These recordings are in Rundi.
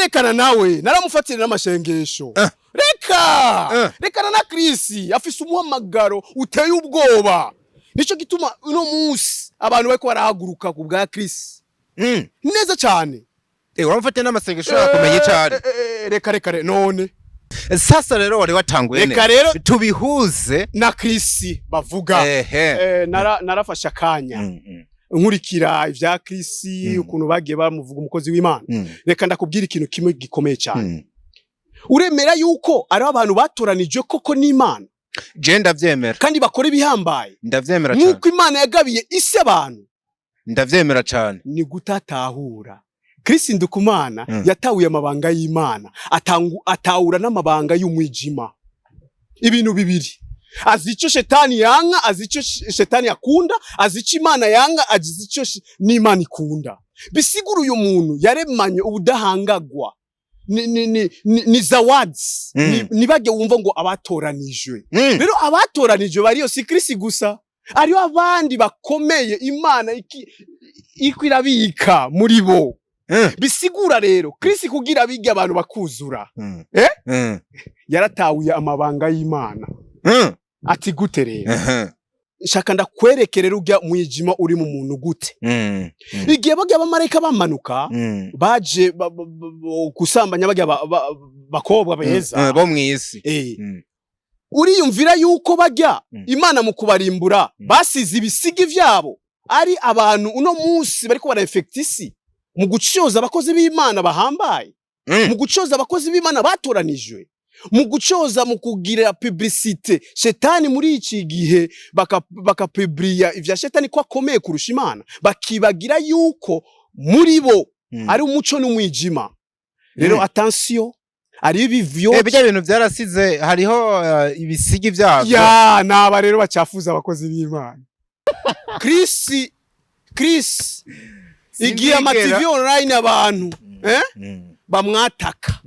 Kandi rekana nawe, naramufatira n'amashengesho. Reka rekana na Chris, afise umuhamagaro uteye ubwoba. Nico gituma uno munsi abantu bariko barahaguruka ku bwa Chris. Neza cyane. Uramufatiye n'amasengesho, yakumenya icari. Reka reka none. Sasa rero wari watanguye Reka neza. rero Tubihuze. na Chris bavuga. Narafashe akanya nkurikira ivya Chris, ukuntu bagiye bamuvuga, umukozi w'Imana. Reka ndakubwira ikintu kimwe gikomeye cyane. Uremera yuko ari abantu batoranijwe koko n'Imana? Je ndavyemera. Kandi bakora ibihambaye? Ndavyemera cyane. Nk'uko Imana yagabiye isi abantu. Ndavyemera cyane. Ni gutatahura Chris Ndukumana. Yatahuye amabanga y'Imana, atahura n'amabanga y'umwijima. Ibintu bibiri: azi icyo shetani yanga, azi icyo shetani akunda, azi icyo Imana yanga, azi icyo n'Imana ikunda. Bisigura uyu muntu yaremanye ubudahangagwa, ni zawadi. Nibajye wumva ngo abatoranijwe. Rero abatoranijwe bariyo, si Chris gusa, hariho abandi bakomeye Imana iko irabika muri bo. Bisigura rero Chris kugira bige abantu bakuzura, yaratahuye amabanga y'Imana. Ati gute rero? Shaka ndakwereke rero ujya mwijima uri mu muntu gute. Igihe bajya abamarayika bamanuka, baje gusambanya bajya bakobwa beza Bo mw'isi. Uriyumvira yuko bajya Imana mu kubarimbura basize ibisigi vyabo, ari abantu uno munsi bariko bara-infecta isi mu gucyoza abakozi b'Imana bahambaye, mu gucyoza abakozi b'Imana batoranijwe, mu gucyoza, mu kugira publicité shetani muri iki gihe, bakapubliya ivya shetani ko akomeye kurusha Imana, bakibagira yuko muri bo ari umuco n'umwijima. Rero attention, ari ibivyo. Bijya bintu byarasize, hariho ibisigi vyavyo. Ya, naba rero bacafuza abakozi b'Imana. Chris, Chris, igihe ama TV online abantu bamwataka,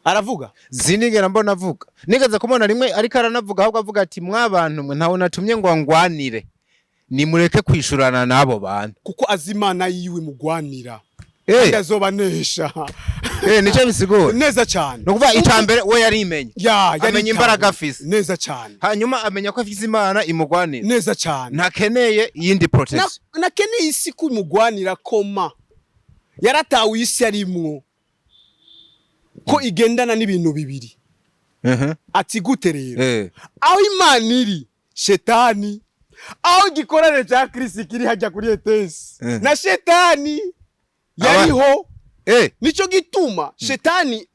aravuga. Sinigera mbona avuga. Nigeze kumubona rimwe, ariko aranavuga, ahubwo avuga ati: "Mwabantu mwe, ntawe natumye ngo angwanire, nimureke kwishurana n'abo bantu." Kuko azi Imana yiwe mugwanira, kandi azobanesha. Nico bisigura. Neza cyane. Ni ukuvuga icya mbere, we yarimenye, ya amenya yaritaye. imbaraga afise. Neza cyane. Hanyuma amenya ko afise Imana imugwanira. Neza cyane. Ntakeneye iyindi protection. Nakeneye isi kumugwanira koma yaratawe isi arimwo ko igendana n'ibintu bibiri. Ati gute rero? Aho Imana iri, shetani, aho igikorane cya Kirisi kiri hajya kuri etesi, na shetani yariho. Nico gituma shetani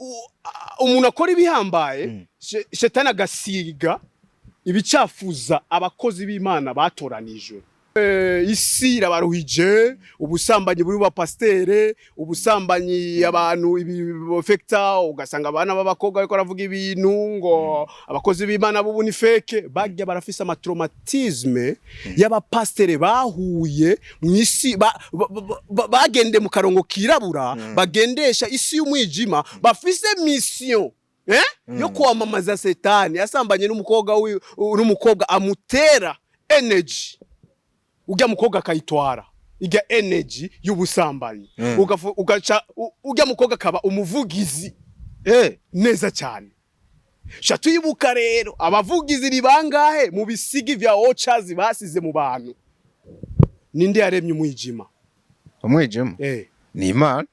umuntu akora ibihambaye, shetani agasiga ibicafuza abakozi b'Imana batoranijwe. Isi irabaruhije, ubusambanyi buri bapastere, ubusambanyi, abantu ibifekta, ugasanga abana b'abakobwa bariko baravuga ibintu ngo abakozi b'Imana b'ubu ni fake. Barya barafise ama traumatisme y'abapastere bahuye mu isi, bagende mu karongo kirabura, bagendesha isi y'umwijima, bafise mission yo kwamamaza setani. Yasambanye n'umukobwa n'umukobwa amutera energy, ujya mukobwa akayitwara ijya energy y'ubusambanyi. Ugaca ujya mukobwa akaba umuvugizi. Neza cyane. Sha tuyibuka rero, abavugizi ni bangahe mu bisigi vya ochazi basize mu bantu? Ninde yaremye umwijima? Umwijima? Ni Imana.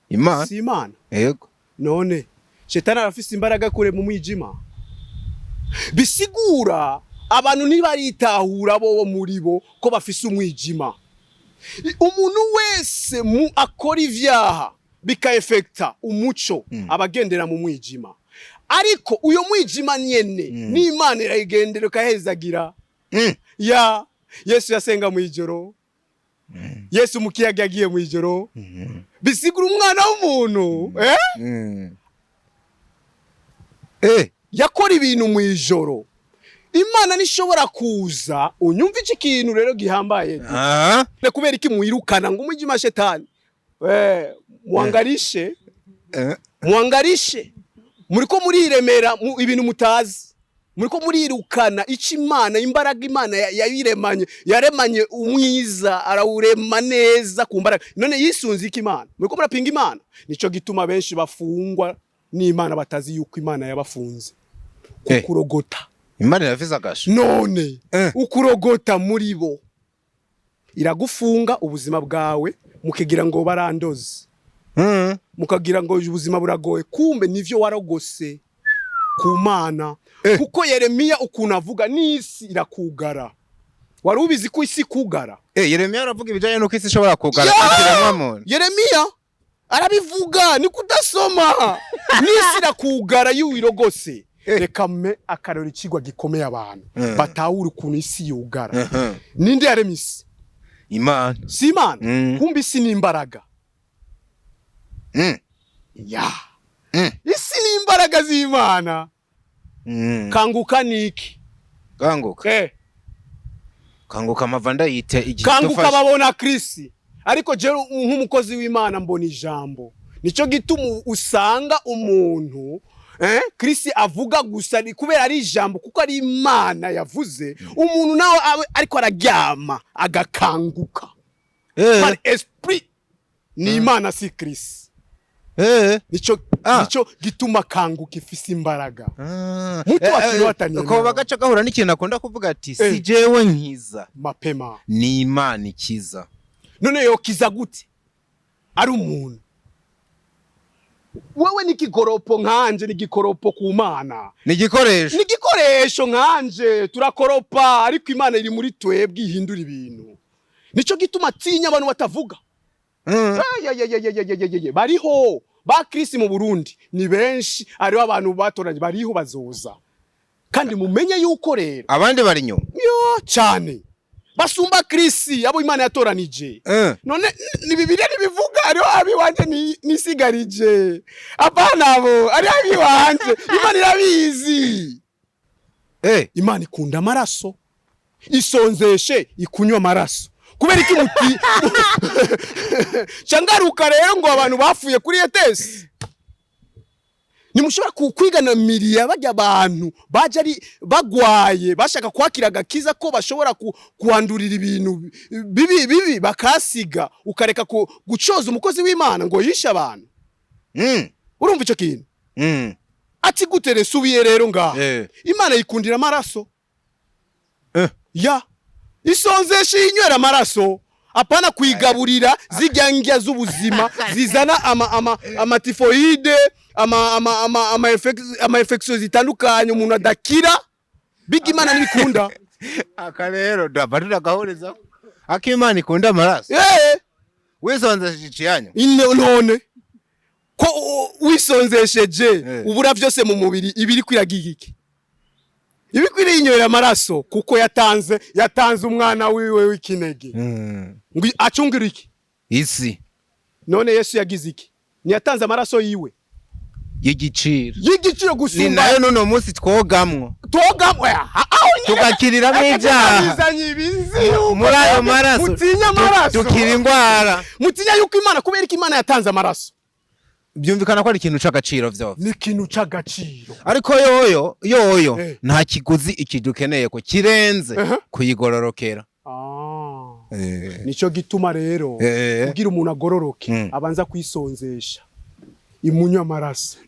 Imana. Si Imana? Yego. None shetani arafise imbaraga kure mu mwijima. Bisigura abantu ntibaritahura bo muri bo ko bafise umwijima. Umuntu wese mu akora ivyaha bikaefekta umuco, abagendera mu mwijima. Ariko uyo mwijima nyene n'Imana irayigendera ikahezagira. Ya Yesu yasenga mu ijoro, Yesu mu kiyaga yagiye mu ijoro. Bisigura umwana w'umuntu yakora ibintu mu ijoro, Imana nishobora kuza. Unyumva iki kintu rero gihambaye? Ne kubera iki mwirukana ngo umwijima shetani? Muangarishe, muangarishe, muriko muriremera ibintu mutazi. Muriko murirukana ico Imana, imbaraga Imana yayiremanye, yaremanye umwiza, arawurema neza ku mbaraga. None yisunze iki Imana? Muriko murapinga Imana. Nico gituma benshi bafungwa n'Imana batazi yuko Imana yabafunze. Kukurogota. Imana irafise agasho. None ukurogota muri bo iragufunga ubuzima bwawe, mukigira ngo barandoze, mukagira ngo ubuzima buragoye, kumbe nivyo warogose ku Mana. Kuko Yeremiya ukuntu avuga, n'isi irakugara. Wari ubizi ko isi ikugara? Yeremiya aravuga ibijanye n'uko isi ishobora kugara ikiremwa muntu. Yeremiya arabivuga, ni kudasoma. N'isi irakugara iyo wirogose. Reka me akarori ikigwa gikomeye abantu batahura ukuntu isi yugara. Ninde yaremye isi? Imana. Si Imana? Mm. Kumbe isi ni imbaraga. Ya. Isi ni imbaraga z'Imana. Kanguka ni iki? Kanguka. Kanguka amava ndayite igihe Kanguka dufashe. babona Krisi, ariko jewe nk'umukozi w'Imana mbona ijambo. Nico gituma usanga umuntu Krisi avuga gusa ni kubera ari ijambo, kuko ari Imana yavuze. Umuntu nawe abe ariko araryama agakanguka par esprit ni Imana, si Krisi. Nico nico gituma kanguka ifise imbaraga. Mtu akiwatanye Ko nawe. bagaca gahura n'ikintu akunda kuvuga ati si jewe nkiza, mapema, ni Imana ikiza. None yokiza gute ari umuntu? Wewe ni kigoropo nkanje, ni gikoropo ku Mana. Ni igikoresho. Ni igikoresho nkanje, turakoropa, ariko Imana iri muri twebwe ihindura ibintu. Nico gituma atinya abantu batavuga. Ayayayayayayayay, bariho ba Krisi mu Burundi ni benshi, hariho abantu batoranye, bariho bazoza. Kandi mumenye yuko rero abandi bari inyuma yo cyane basumba Krisi, abo Imana yatoranije. None ni Bibiliya ntibivuga? Hariho abiwanje nisigarije, apana abo, hariho abiwanje, Imana irabizi. Imana ikunda amaraso, isonzeshe ikunywa amaraso. Kubera iki muti cangaruka rero ngo abantu bapfuye kuri etesi? Nimushobora kwigana miriya bajya abantu baje ari bagwaye, bashaka kwakira agakiza, ko bashobora kuhandurira ibintu bibi bibi bakasiga, ukareka gucoza umukozi w'Imana ngo yishe abantu. Urumva ico kintu? Ati gute? Resubiye rero ngaha. Imana yikundira amaraso. Ya isonzesha inywera amaraso, apana kuyigaburira zirya ndya z'ubuzima zizana ama typhoïde, ama infection zitandukanye umuntu adakira. Biga, Imana ntibikunda. Aka rero ndaba turagahuriza ako Imana ikunda amaraso. Wisonzesheje iciyanyu. None ko wisonzesheje ubura vyose mu mubiri, ibiri kwiragiga iki? Ibi kwiriyinywera amaraso, kuko yatanze umwana wiwe w'ikinege ngo acungire iki? Isi. None Yesu yagize iki? Ntiyatanze amaraso yiwe y'igiciro y'igiciro ni gusumba nayo n'uno munsi twogamwo toga aho nyine tugakiriramo ibyaha bizanye ibizi yuko muri ayo maraso mutinya amaraso. Dukira indwara. Mutinya yuko Imana, kubera ko Imana yatanze amaraso. Byumvikana ko ari ikintu c'agaciro vyo. Ni ikintu c'agaciro. Ariko yoyo yoyo nta kiguzi iki dukeneye ko kirenze kuyigororokera. Nico gituma rero kugira umuntu agororoke abanza kwisonzesha, imunywa amaraso.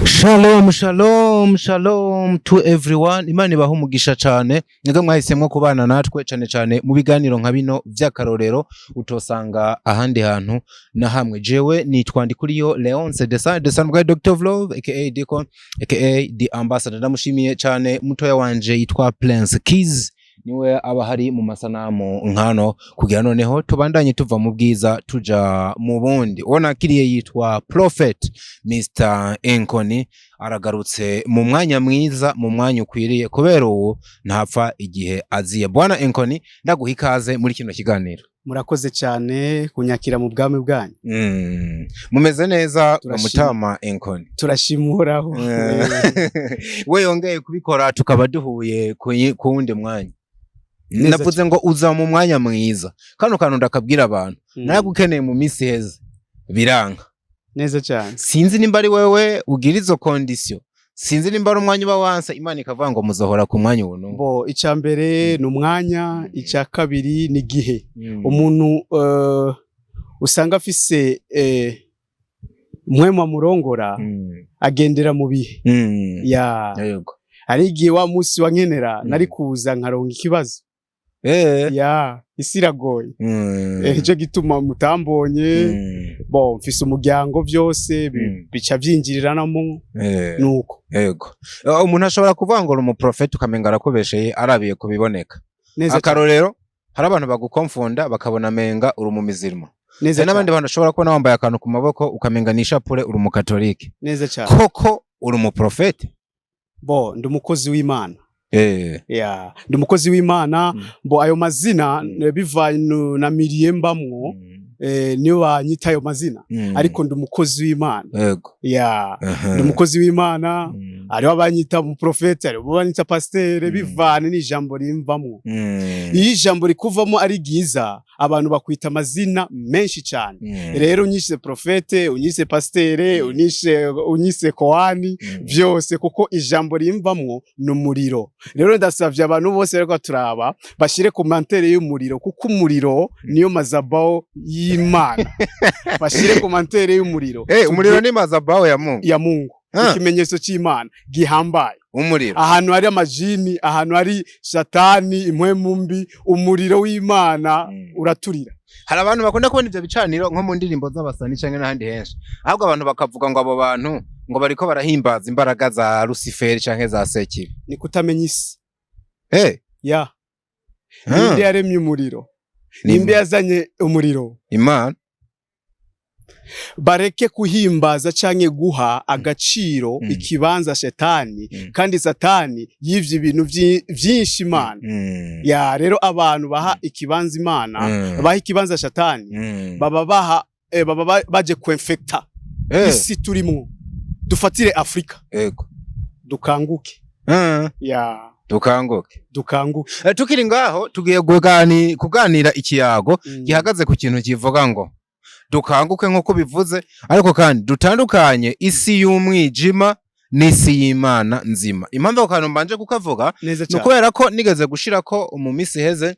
Shalom, shalom, shalom to everyone. Imana ibaha umugisha cane. Mwebwe mwahisemwo kubana natwe cane cane mu biganiro nka bino vy'akarorero utosanga ahandi hantu na hamwe. Jewe nitwa Ndikuriyo Leonce Desan, Desan bwa Dr. of Love aka Deacon aka The Ambassador. Ndamushimiye cane mutoya wanje yitwa Prince Keys, niwe aba hari mu masanamu nkano kugira noneho tubandanye tuva mu bwiza tuja mu bundi. Uwo nakiriye yitwa Prophet Mr. Enkoni, aragarutse mu mwanya mwiza, mu mwanya ukwiriye, kubera ubu ntapfa igihe aziye. Bwana Enkoni, ndaguha ikaze muri kino kiganiro. Murakoze cyane kunyakira mu bwami bwanyu. Mumeze neza? Turashima. Mutama Enkoni. Turashima Uhoraho. We yongeye kubikora tukaba duhuye ku wundi mwanya. Neza. Navuze ngo uza mu mwanya mwiza. Kano kantu ndakabwira abantu, naragukeneye mu minsi iheze. Biranka. Neza cyane. Sinzi nimba ari wewe ugira izo condition, sinzi nimba ari umwanya uba wanse, Imana ikavuga ngo muzohora ku mwanya ubu n'ubu. Bo, icya mbere ni umwanya, icya kabiri ni igihe. Umuntu usanga afise mpwemu amurongora, agendera mu bihe. Ya. Hari igihe wa munsi wankenera nari kuza nkaronka ikibazo. Ya, isi iragoye. Nico gituma mutambonye. Bo, mfise umuryango, byose bica byinjiriranamo. Nuko. Yego. Umuntu ashobora kuvuga ngo uri umuprofeti, ukamenga arakubesheye arabiye kubiboneka. Neza cyane. Akarorero, hari abantu bagukomfunda bakabona menga uri umumizirima. Neza Hari n'abandi cyane. bantu ushobora kubona wambaye akantu ku maboko, ukamenga ni ishapure, uri umukatolike. Neza cyane. Koko uri umuprofeti? Bo, ndi umukozi w'Imana. Ya, ndi umukozi w'Imana. Bo, ayo mazina bivanye na milieu mbamwo, niyo banyita ayo mazina, ariko ndi umukozi w'Imana. Ya, ndi umukozi w'Imana. Hariho abanyita umuprofeti, hariho abanyita pasiteri, bivanye n'ijambo rimvamwo. Iyo ijambo rikuvamo ari ryiza, abantu bakwita amazina menshi cyane. Rero unyise profete, unyise pasiteri, unyise kowani, byose, kuko ijambo rimvamwo ni umuriro. Rero ndasavye abantu bose bariko turaba bashire commentaire y'umuriro, kuko umuriro niyo mazabaho y'Imana. Bashire commentaire y'umuriro. Umuriro ni mazabaho ya Mungu. Ya Mungu. Ikimenyetso cy'Imana gihambaye. Umuriro. Ahantu hari amajini, ahantu hari satani, impwemu mbi, umuriro w'Imana uraturira. Hari abantu bakunda kubona ivyo bicaniro nko mu ndirimbo z'abasani canke n'ahandi henshi, ahubwo abantu bakavuga ngo abo bantu ngo bariko barahimbaza imbaraga za Rusiferi canke za Sekibi. Ni kutamenya isi. Ya. Ninde yaremye umuriro? Ninde yazanye umuriro? Imana. Bareke kuhimbaza canke guha agaciro ikibanza shetani, kandi satani yivye ibintu vyinshi Imana. Ya, rero abantu baha ikibanza Imana, baha ikibanza shetani, baba baha baba baje kwinfecta isi turimwo. Dufatire Afrika. Dukanguke. Ya. Dukanguke. Dukanguke. Tukiri ngaho, tugiye kuganira ikiyago gihagaze ku kintu kivuga ngo dukanguke nk'uko bivuze, ariko kandi dutandukanye isi y'umwijima n'isi y'Imana nzima. Impamvu ako kantu mbanje kukavuga Neza ni cyane. ukubera ko nigeze gushirako mu misi iheze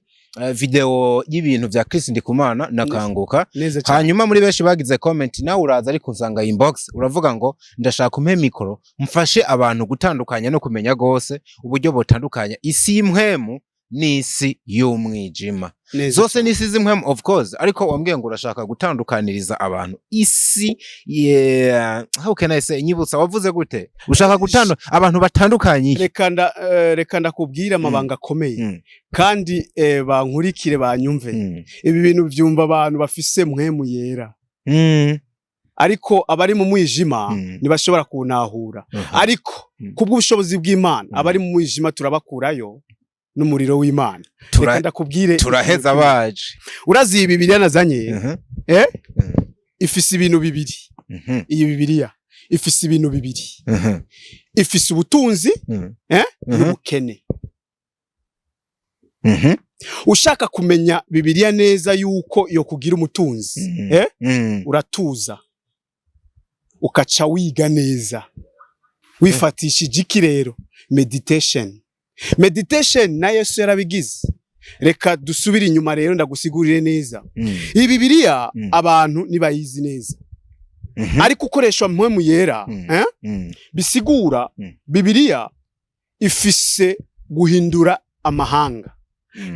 video y'ibintu vya Chris Ndikumana na Kanguka. Neza cyane. Hanyuma muri benshi bagize comment, nawe uraza, ariko usanga inbox uravuga ngo ndashaka umpe mikoro mfashe abantu gutandukanya no kumenya gose uburyo butandukanya isi y'impwemu n'isi y'umwijima. Neza Zose cyane. n'isi z'impwemu, of course, ariko wambwiye ngo urashaka gutandukaniriza abantu isi, yeah, how can I say, nyibutsa, wavuze gute? Ushaka gutandu abantu batandukanye iki? Reka ndakubwira amabanga akomeye, kandi bankurikire banyumve. Ibi bintu byumva abantu bafise mpwemu yera, ariko abari mu mwijima ntibashobora kuntahura. Ariko kubw'ubushobozi bw'Imana, abari mu mwijima turabakurayo n'umuriro w'Imana. Reka ndakubwire Turaheza ikintu kimwe. baje. Urazi iyi Bibiliya nazanye? Mhm. Ifise ibintu bibiri. Iyi Bibiliya ifise ibintu bibiri. Ifise ubutunzi n'ubukene. Ushaka kumenya Bibiliya neza yuko yo kugira umutunzi, uratuza ukaca wiga neza wifatishije iki rero? Meditation. Meditation na Yesu yarabigize. Reka dusubire inyuma rero ndagusigurire neza. Iyi Bibiliya abantu ntibayizi neza, ariko ukoresha mpwemu yera, Bisigura Bibiliya ifise guhindura amahanga,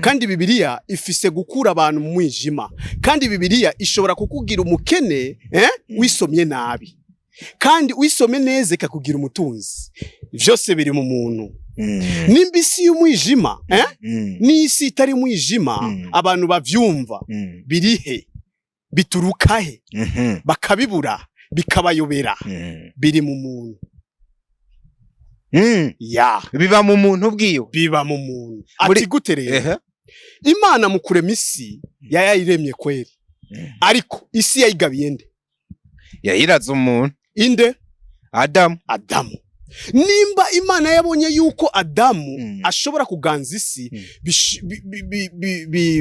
kandi Bibiliya ifise gukura abantu mu mwijima, kandi Bibiliya ishobora kukugira umukene wisomye nabi, kandi wisomye neza ikakugira umutunzi. Vyose biri mu muntu. Nimba isi y'umwijima n'isi itari umwijima, abantu bavyumva birihe, bituruka he? Bakabibura, bikabayobera. Biri mu muntu. Ya. Biba mu muntu bwiwe. Biba mu muntu. Ati gute rero? Imana mu kurema isi yayiremye kweri, ariko isi yayigabiye nde? Yayiraze umuntu. Inde? Adamu. Adamu. Nimba Imana yabonye yuko Adamu ashobora kuganza isi,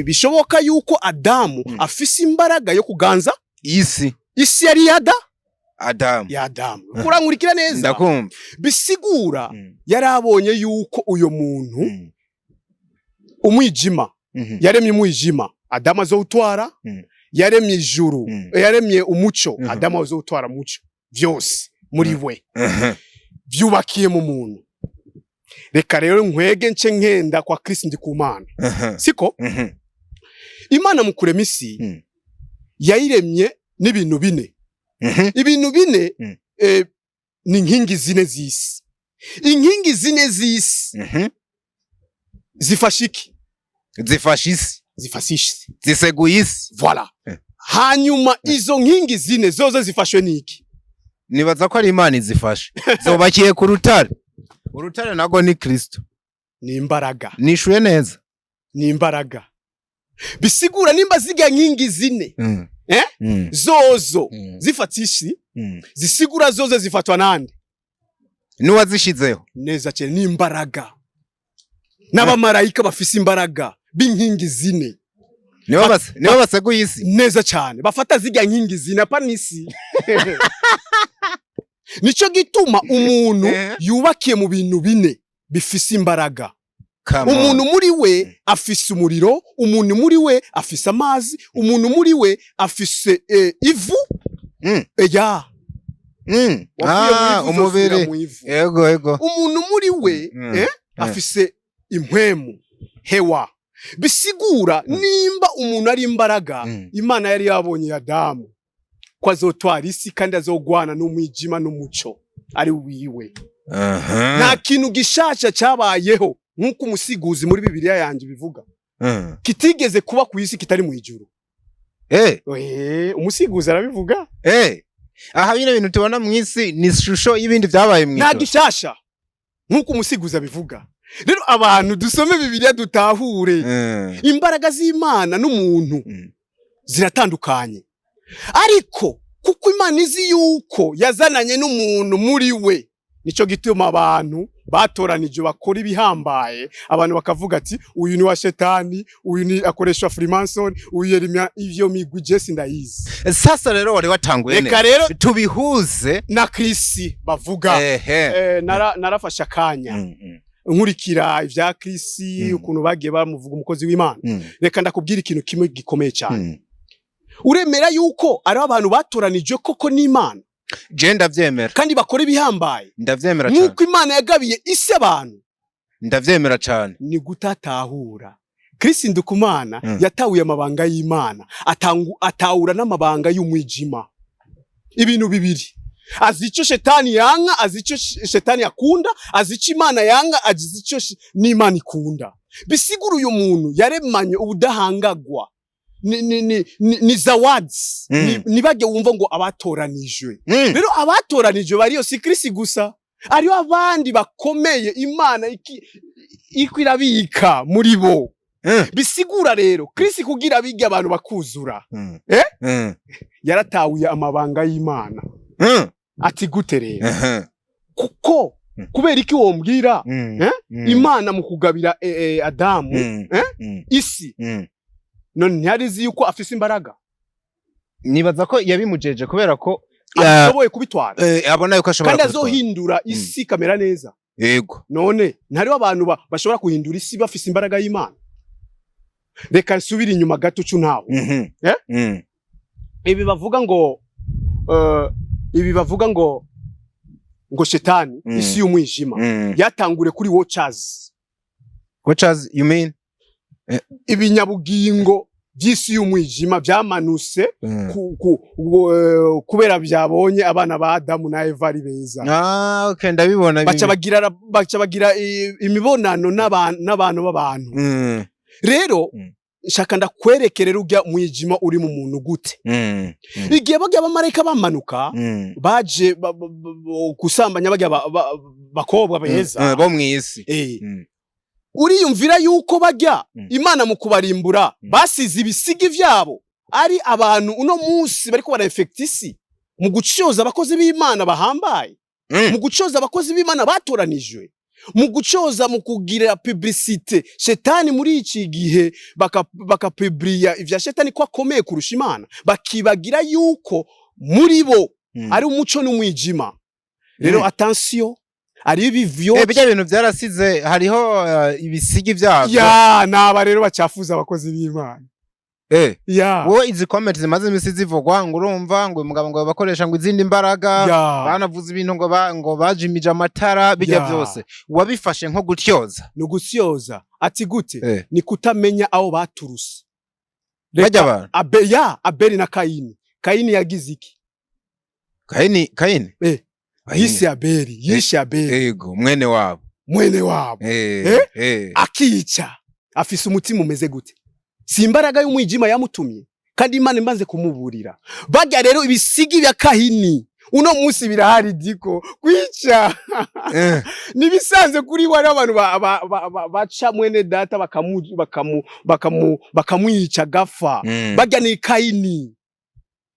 bishoboka yuko Adamu afise imbaraga yo kuganza isi. Isi yari yada Adamu. Ya Adamu. Urankurikira neza? Ndakumva. Bisigura yari abonye yuko uyo muntu umwijima, yaremye umwijima, Adamu azowutwara. Yaremye ijuru, yaremye umuco, Adamu azowutwara muco. Vyose muri we vyubakiye mu muntu. Reka rero nkwege nce nkenda kwa Kristo Ndikumana. Siko? Mhm. Imana mu kurema isi yayiremye n'ibintu bine. Ibintu bine ni inkingi zine z'isi. Inkingi zine z'isi zifasha iki? Zifasha isi. Zifasha isi. Ziseguye isi. Voilà. Hanyuma izo nkingi zine zozo zifashwe n'iki? Nibaza ko ari Imana izifashe, zubakiye ku rutare. Urutare narwo ni Kristo. Ni imbaraga. Nishuye neza? Ni imbaraga. Bisigura nimba zirya nkingi zine Eh? Zozo zifata isi, zisigura zozo zifatwa nande? N'uwazishizeho. Neza cyane, ni imbaraga n'abamarayika bafise imbaraga b'inkingi zine. Nibo baseguye isi. Neza cyane, bafata zirya nkingi zine, apana isi. Nico gituma umuntu yubakiye mu bintu bine bifise imbaraga. Come on. Umuntu muri we afise umuriro, umuntu muri we afise amazi, umuntu muri we afise ivu. Ya. Wavuye mu Ah, ivu, uzosubira umubiri. mu ivu. Ego. Umuntu muri we afise impwemu, hewa. Bisigura nimba umuntu ari imbaraga, Imana yari yabonye Adamu ko azotwara isi kandi azogwana n'umwijima n'umuco ari wiwe. Nta kintu gishasha cyabayeho, nk'uko umusiguzi muri Bibiliya yanjye bivuga, kitigeze kuba ku isi kitari mu ijuru. Umusiguzi arabivuga. Aha bino bintu tubona mu isi ni ishusho y'ibindi byabaye mu Nta ijuru. gishasha, nk'uko umusiguzi abivuga. Rero abantu dusome Bibiliya dutahure. Imbaraga z'Imana n'umuntu ziratandukanye, ariko kuko Imana izi yuko yazananye n'umuntu muri we, nico gituma abantu batoranije bakora ibihambaye, abantu bakavuga ati uyu ni wa shetani, uyu ni akoresha Freemason, uyu Yeremia. Ivyo migwi je sindayizi. Sasa rero wari watanguye Reka neza. rero Tubihuze. na Chris bavuga. Narafashe akanya nkurikira ivya Chris, ukuntu bagiye bamuvuga umukozi w'Imana. Reka ndakubwira ikintu kimwe gikomeye cyane. Uremera yuko ari abantu batoranijwe koko n'Imana? Je ndavyemera. Kandi bakora ibihambaye? Ndavyemera cyane. Nk'uko Imana yagabiye isi abantu. Ndavyemera cyane. Ni gutatahura Chris Ndukumana. Yatahuye amabanga y'Imana, atahura n'amabanga y'umwijima. Ibintu bibiri azi: icyo shetani yanga, azi icyo shetani akunda, azi icyo Imana yanga, azi icyo n'Imana ikunda. Bisigura uyu muntu yaremanye ubudahangagwa, ni zawadi. Nibajye wumva ngo abatoranijwe. Rero abatoranijwe bariyo, si Chris gusa, hariho abandi bakomeye Imana iko irabika muri bo. Bisigura rero Chris kugira bige abantu bakuzura, yaratahuye amabanga y'Imana. Ati gute rero? Kuko kubera iki wombwira? Eh? Imana mu kugabira Adamu isi, none ntiyarizi yuko afise imbaraga? Nibaza ko yabimujeje kubera ko Ashoboye kubitwara. Abona yuko ashobora Kandi kubitwara. azohindura isi ikamera neza. None ntariho abantu bashobora guhindura isi bafise imbaraga y'Imana? Reka nsubire inyuma gato cu ntaho. Eh? Ibi bavuga ngo shetani, isi y'umwijima, yatangure kuri Watchers. Watchers, you mean? Ibinyabugingo by'isi y'umwijima byamanutse kubera byabonye abana ba Adamu na Eva ari beza. Ah, okay, ndabibona. Baca bagira imibonano n'abantu b'abantu. Rero nshaka ndakwereke rero ujya mwijima uri mu muntu gute. Igihe bajya abamarayika bamanuka, baje gusambanya bajya bakobwa beza Bo mw'isi. Uriyumvira yuko bajya Imana mu kubarimbura basize ibisigi vyabo ari abantu uno munsi bariko bara-infecta isi mu gucyoza abakozi b'Imana bahambaye, mu gucyoza abakozi b'Imana batoranijwe, mu gucyoza, mu kugira publicité shetani muri iki gihe, bakapubliya ivya shetani ko akomeye kurusha Imana, bakibagira yuko Muri bo ari umuco n'umwijima. Rero attention, ari ibivyo. Bijya bintu byarasize, hariho ibisigi byavyo. Ya, naba rero bacafuza abakozi b'Imana. Ya. Wowe izi comment zimaze imisi zivugwa, ngo urumva ngo uyu mugabo ngo bakoresha ngo izindi mbaraga, banavuze ibintu ngo ngo bajimije amatara, bijya byose wabifashe nko gutyoza? Ni ugusyoza. Ati gute? Ni kutamenya aho baturuse. Bajya abantu. Ya, Abeli na Kayini. Kayini yagize iki? Kayini, Kayini. Kayini. Yise Abeli, yishe Abeli. Ego, mwene wabo. Mwene wabo. Akica afise umutima umeze gute? Si imbaraga y'umwijima yamutumye, kandi Imana imaze kumuburira? Barya rero ibisigi bya Kahini uno munsi birahari, diko kwica. Nibisanzwe kuri we. Hariho abantu baca mwene data bakamwica gafa. Barya ni Kayini,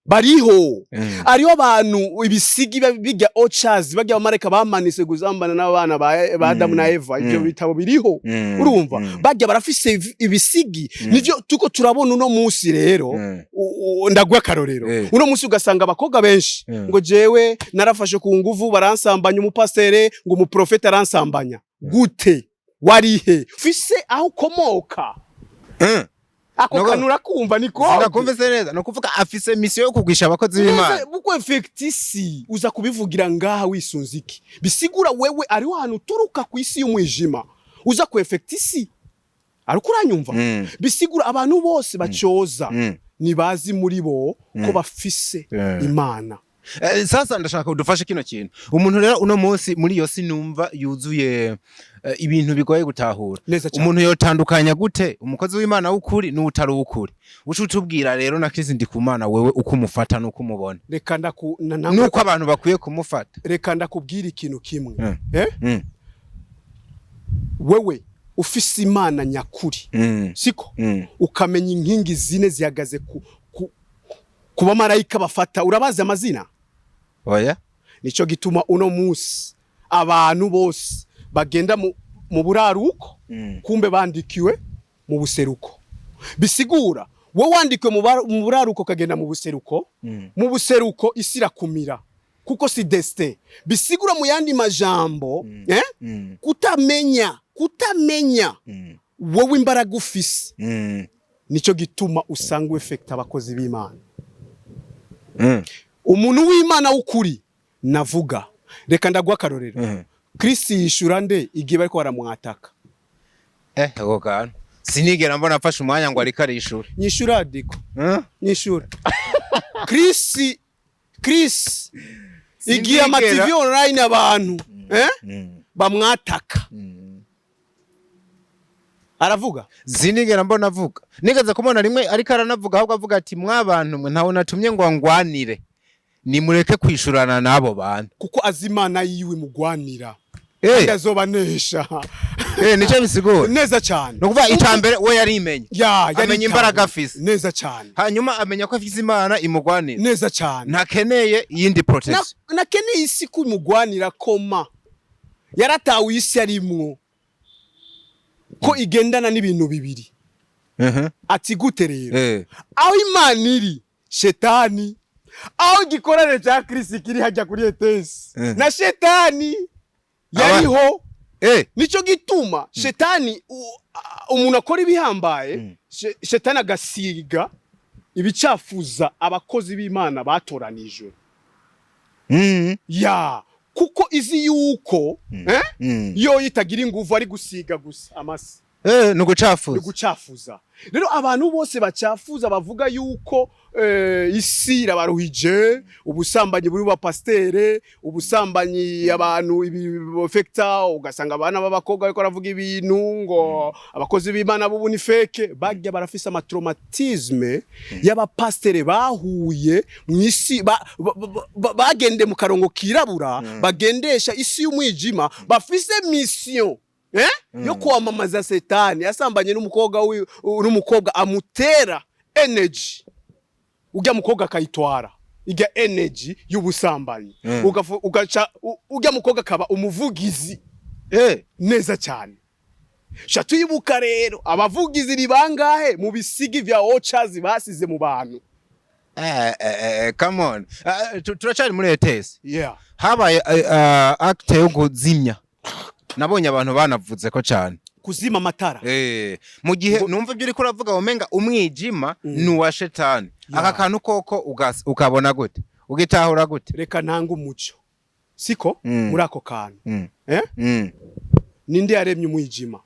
bariho. Hariho abantu ibisigi bijya ochazi, bajya abamarayika bamanitse guzambana n'abana ba Adamu na Eva. Ivyo bitabo biriho. Urumva, bajya barafise ibisigi. Nivyo tuko turabona uno munsi rero. Ndaguha akarorero. Uno munsi ugasanga abakobwa benshi ngo jewe narafashe ku nguvu, baransambanya, umupastere, ngo umuprofeta aransambanya. Gute? Warihe? Ufise aho ukomoka. Ako kantu urakumva ni kode. Sinakumvise neza. Ni ukuvuga afise mission yo kugwisha abakozi b'Imana? Buko effectisi uza kubivugira ngaha wisunze iki? Bisigura wewe ariho hantu uturuka ku isi y'umwijima, uza ku effectisi, ariko uranyumva? Bisigura abantu bose bacyoza ntibazi muri bo ko bafise Imana. Sasa ndashaka udufashe kino kintu. Umuntu rero uno munsi muri iyo si numva yuzuye ibintu bigoye gutahura, Neza cyane. umuntu yotandukanya gute umukozi w'Imana w'ukuri n'utari uw'ukuri? Uca utubwira rero na Chris Ndikumana, wewe uko umufata n'uko umubona, Reka ndaku n'uko abantu bakwiye kumufata. Reka ndakubwira ikintu kimwe. Eh? Wewe ufise Imana nyakuri, siko? Ukamenya inkingi zine zihagaze ku bamarayika bafata, urabazi amazina? Oya. Nico gituma uno munsi abantu bose bagenda mu buraruko, kumbe bandikiwe mu buseruko. Bisigura wowe wandikiwe mu buraruko ukagenda mu buseruko, mu buseruko isi irakumira, kuko si destin. Bisigura mu yandi majambo, eh? Kutamenya wowe imbaraga ufise, nico gituma usanga effect abakozi b'Imana. Umuntu w'Imana w'ukuri navuga, reka ndaguha akarorero. Kristo yishura nde igihe bariko baramwataka? Ako kantu sinigera mbona afashe umwanya ngo ariko arishura. Nyishura, diko. Nyishura, Chris, Chris, igihe ama TV online abantu, eh, bamwataka, aravuga? Sinigera mbona avuga. Nigeze kumubona rimwe ariko aranavuga, ahubwo avuga ati: "Mwabantu mwe, ntawe natumye ngo ngwanire, nimureke kwishurana n'abo bantu." Kuko azi Imana yiwe imugwanira. Kandi azobanesha. Nico bisigura? Neza cyane. Ni ukuvuga icya mbere we yarimenye, Ya, amenya yaritaye. imbaraga afise. Neza cyane. Hanyuma amenya ko afise Imana imugwanira. Neza cyane. Ntakeneye iyindi protection. Nakeneye isi kumugwanira koma yaratawe isi arimwo ko igendana n'ibintu bibiri. Ati gute rero? Aho Imana iri, shetani. Aho igikorane cya Kirisi kiri hajya kuri etesi, na shetani yariho. Nico gituma shetani umuntu akora ibihambaye, shetani agasiga ibicafuza abakozi b'Imana batoranijwe. Ya, kuko izi yuko, eh? Yo itagira inguvu, ari gusiga gusa amasi. Ni ugucafuza. Ni gucafuza. Rero abantu bose bacafuza bavuga yuko isi irabaruhije, ubusambanyi buri ba pastere, ubusambanyi, abantu ibi fekta, ugasanga abana b'abakobwa bariko baravuga ibintu ngo abakozi b'Imana b'ubu ni fake. Barya barafise ama traumatisme y'abapastere bahuye mu isi, bagende mu karongo kirabura, bagendesha isi y'umwijima, bafise mission, eh? Yo kwamamaza setani. Yasambanye n'umukobwa n'umukobwa amutera energy, ujya mukobwa akayitwara ijya energy y'ubusambanyi. Ugaca ujya mukobwa akaba umuvugizi. Neza cyane. Sha tuyibuka rero, abavugizi ni bangahe mu bisigi vya ochazi basize mu bantu? Come on. Turacari muri ETS. Yeah. Habaye acte yo kuzimya, nabonye abantu banavuze ko cyane. Kuzima amatara. Mu gihe numva ibyo uriko uravuga, umenga umwijima ni uwa shetani. Aka kantu koko ukabona gute, ugitahura gute? Reka ntanga umuco, siko? Muri ako kantu, eh? Ninde yaremye umwijima?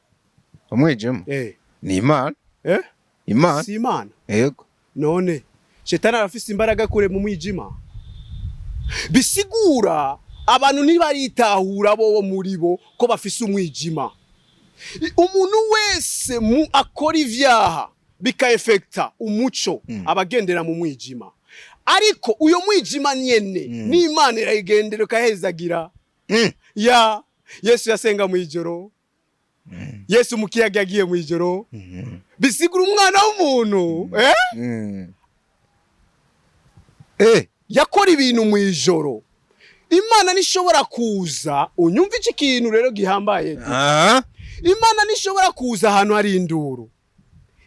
Umwijima? Eh. Ni Imana. Eh? Imana. Si Imana? Yego. None shetani arafise imbaraga kure mu mwijima? Bisigura abantu ntibaritahura bobo muri bo ko bafise umwijima. Umuntu wese mu akora ivyaha bikaefekta umuco, abagendera mu mwijima. Ariko uyo mwijima nyene n'Imana irayigendera, ikahezagira. Ya Yesu yasenga mw'ijoro, Yesu mu kiyaga yagiye mw'ijoro. Bisigura umwana w'umuntu, eh? Yakora ibintu mw'ijoro. Imana nishobora kuza, unyumva iki kintu rero gihambaye. Imana nishobora kuza ahantu hari induru.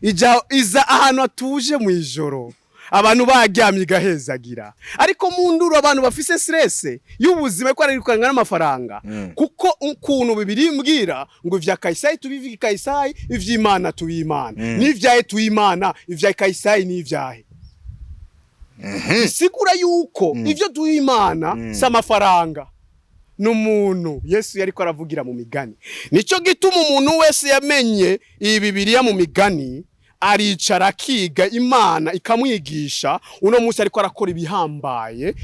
Ija iza ahantu hatuje mw'ijoro, abantu baryamye, igahezagira. Ariko mu nduru, abantu bafise stress y'ubuzima, ko arirukanka n'amafaranga, kuko ukuntu Bibiri mbwira ngo ivya Kayisayi tubivuge Kayisayi, ivy'Imana tubimana, n'ivyahe tuyimana, ivya Kayisayi n'ivyahe. Bisigura yuko ivyo duha Imana si amafaranga, n'umuntu. Yesu yariko aravugira mu migani. Nico gituma umuntu wese yamenye iyi Bibiliya mu migani, aricara akiga, Imana ikamwigisha. Uno munsi ariko arakora ibihambaye,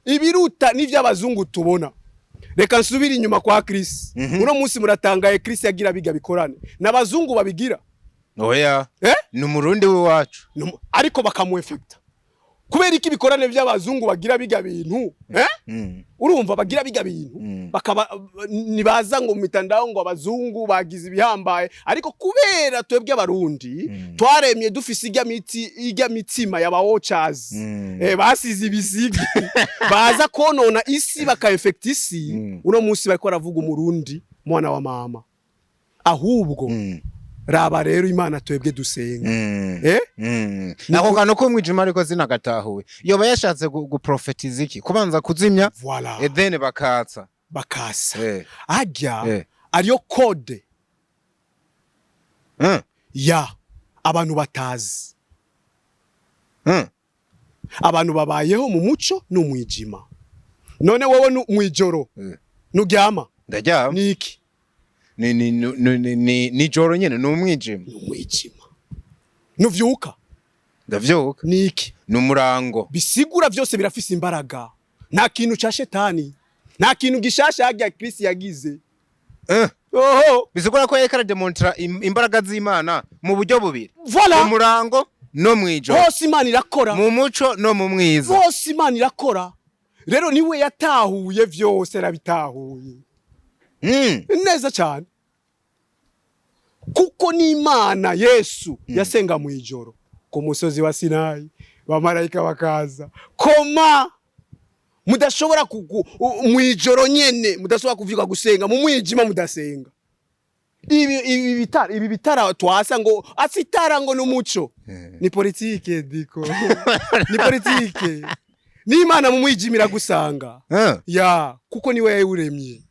ibiruta n'ivy'abazungu tubona. Reka nsubire inyuma kwa Chris. Uno munsi muratangaye, Chris yagira biga bikorane n'abazungu babigira? Oya. Eh? Ni Umurundi w'iwacu. Ariko bakamuefekta. Kubera iki ibikorane by'abazungu bagira biga bintu, eh? Urumva bagira biga bintu, bakaba nibaza ngo mu mitandao ngo abazungu bagize ibihambaye. Ariko kubera twebwe Abarundi twaremye dufise irya miti, irya mitima y'aba watchers, basize ibisigi, baza konona isi, bakaefekta isi. Uno munsi bariko baravuga Umurundi, mwana wa mama. Ahubwo raba rero Imana twebwe dusenga, eh? Ako kantu k'umwijima ariko sinagatahuwe. Yoba yashatse guprofetiza iki? Kubanza kuzimya, Voilà. Then bakatsa. Bakasa. Ajya ariyo code ya abantu batazi. Abantu babayeho mu muco n'umwijima. None wowe mw'ijoro nuryama? Ndaryama. Niki? Ni nijoro nyene, ni umwijima. Ni umwijima. Nuvyuka? Ndavyuka. Niki? Ni umurango. Bisigura vyose birafise imbaraga. Nta kintu ca shetani, nta kintu gishasha harya Kristo yagize. Oho. Bisigura ko yariko arademontra imbaraga z'Imana mu buryo bubiri, Voilà. umurango no mwijoro. Hose Imana irakora. Mu muco no mu mwiza. Hose Imana irakora. Rero niwe yatahuye vyose, arabitahuye neza cyane, kuko n'Imana Yesu yasenga mu ijoro ku musozi wa Sinayi, bamarayika bakaza. Koma mudashobora mu ijoro nyene, mudashobora kuvyuka gusenga mu mwijima, mudasenga. Ibi bitara twasa ngo asitara ngo n'umuco, ni politike diko, ni politike. N'Imana mu mwijima iragusanga. Ya, kuko niwe yawuremye.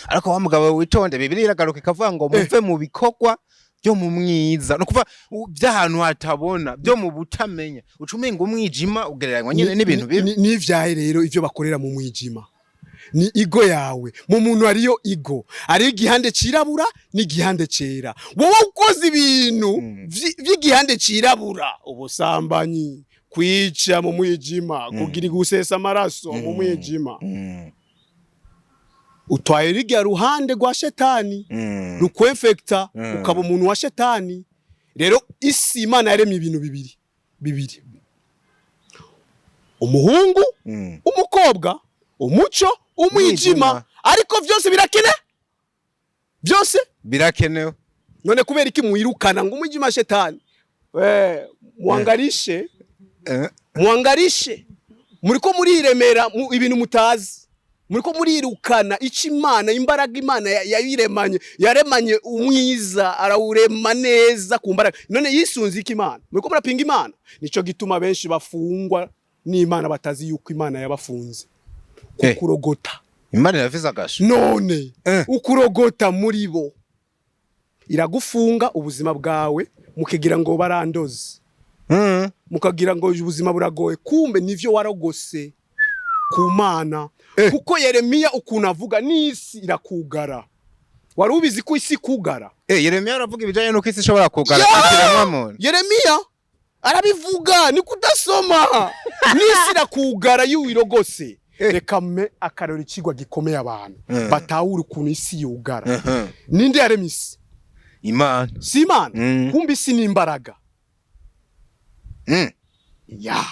Ariko wa mugabo, witonde. Bibiliya iragaruka ikavuga ngo muve mu bikorwa byo mu mwiza, no kuva by'ahantu hatabona, byo mu butamenya. Uca umenga umwijima ugereranywa nyine n'ibintu bibi. N'ivyahe rero ivyo bakorera mu mwijima? Ni ego yawe. Mu muntu hariyo ego, hariyo igihande cirabura n'igihande cera. Wowe ukoze ibintu vy'igihande cirabura, ubusambanyi, kwica mu mwijima, kugira gusesa amaraso mu mwijima, utwaye rigya ruhande rwa shetani, rukwefekta, ukaba umuntu wa shetani. Rero isi, Imana yaremye ibintu bibiri bibiri: umuhungu, umukobwa, umuco, umwijima. Umwijima. Ariko vyose birakene, byose birakenewe. None kubera iki mwirukana ngo umwijima shetani? Muangarishe, muangarishe, muriko muriremera ibintu mutazi. Muriko murirukana ico Imana, imbaraga Imana yayiremanye, yaremanye umwiza, arawurema neza ku mbaraga. None yisunze iki Imana? Muriko murapinga Imana. Nico gituma benshi bafungwa n'Imana batazi yuko Imana yabafunze. Kukurogota. Imana irafise agasho. None ukurogota muri bo iragufunga ubuzima bwawe, mukigira ngo barandoze, mukagira ngo ubuzima buragoye, kumbe nivyo warogose ku Mana. Kuko Yeremiya ukuntu avuga n'isi irakugara. Wari ubizi ko isi ikugara? Yeremiya aravuga ibijanye n'uko isi ishobora kugara Ya! ikiremwa muntu. Yeremiya arabivuga, ni kudasoma. N'isi irakugara iyo wirogose. Reka me akarori ikigwa gikomeye abantu batahura ukuntu isi yugara. Ninde yaremye isi? Imana. Si Imana? Mm. Kumbe isi ni imbaraga. Ya.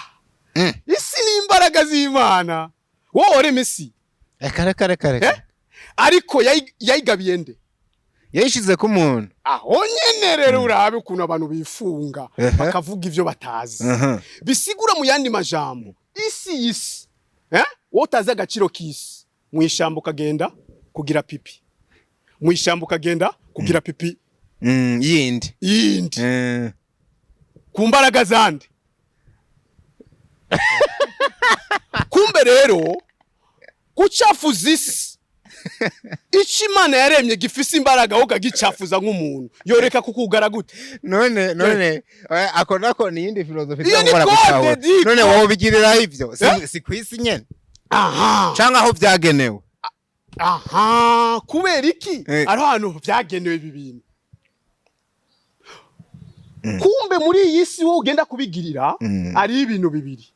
Isi ni imbaraga z'Imana. Wowe waremye isi? Reka, reka, reka, reka. Eh? Ariko yayigabiye nde? Yayishize ku muntu. Aho nyene rero urabe ukuntu abantu bifunga, bakavuga ivyo batazi. Bisigura mu yandi majambo, isi, isi, eh? Wowe utazi agaciro k'isi, mu ishamba ukagenda kugira pipi, mu ishamba ukagenda kugira pipi Yindi. yindi ku mbaraga zande. Kumbe rero gucafuza isi, ico Imana yaremye gifise imbaraga, wowe ukagicafuza nk'umuntu, yoreka kukugara gute? None ako nako ni iyindi filozofi. Iyo ni Izongora code, gutahura. Diko. None wowe ubigiriraho ivyo si, Eh? si kw'isi nyene Aha. canke aho vyagenewe? Aha, kubera iki? Eh. Ariho hantu vyagenewe ibi bintu. Kumbe muri iyi si wowe ugenda kubigirira, ari ibintu bibiri.